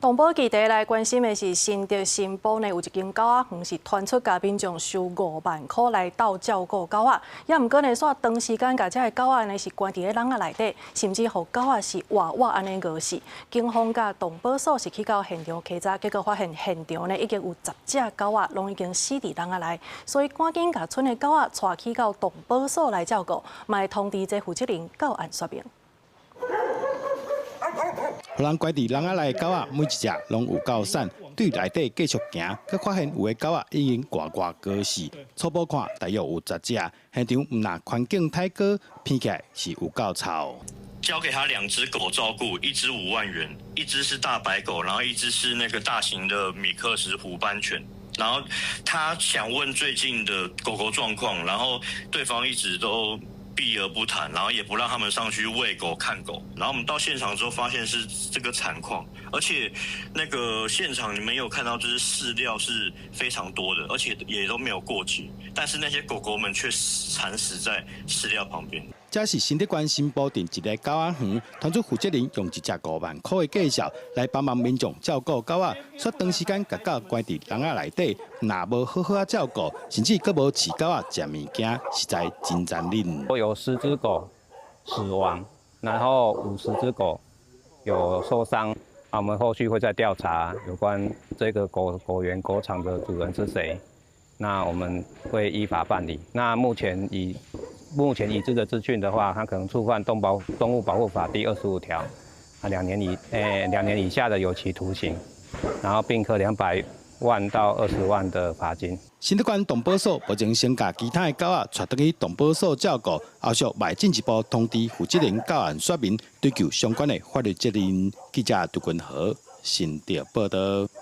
動保議題來關心的是新竹新埔呢，有一間狗仔園是傳出共民眾收五萬箍來鬥照顧狗仔，也毋過呢，煞長時間共這个狗仔呢是關佇咧籠仔內底，甚至予狗仔是活活按呢餓死。警方佮動保所是去到現場稽查，結果發現現場呢已經有十隻狗仔攏已經死佇籠仔內，所以趕緊共賰的狗仔帶去到動保所來照顧，嘛會通知這負責人到案說明。予人關佇籠仔內的狗仔，每一隻攏有夠瘦，對內底繼續行，閣發現有的狗仔已經活活餓死。初步看大約有十隻，現場毋但環境太過，聞起來是有夠臭。交給他兩隻狗照顧，一隻5萬元，一隻是大白狗，然後一隻是那個大型的米克斯虎斑犬。然後他想問最近的狗狗狀況，然後對方一直都避而不談，然後也不讓他們上去餵狗看狗。然後我們到現場之後，發現是這個慘況，而且那個現場你們有看到，就是飼料是非常多的，而且也都沒有過期，但是那些狗狗們卻慘死在飼料旁邊。這是新竹縣新埔鎮一个狗仔園，傳出負責人用一隻五萬箍的價數來幫忙民眾照顧狗仔，卻長時間共狗關佇籠仔內底，若無好好仔照顧，甚至閣無飼狗仔食物件，實在真殘忍。有10隻狗死亡，然後50隻狗有受傷，啊，我們後續會再調查有關這個狗狗園狗場的主人是誰，那我們會依法辦理。那目前已知的資訊的話，他可能觸犯動物保護法第25條，啊，兩年以下的有期徒刑，然後並科200萬到20萬的罰金。新竹縣動保所目前先共其他的狗仔帶轉去動保所照顧，後續會進一步通知負責人到案說明，追究相關的法律責任。記者杜君和新竹報道。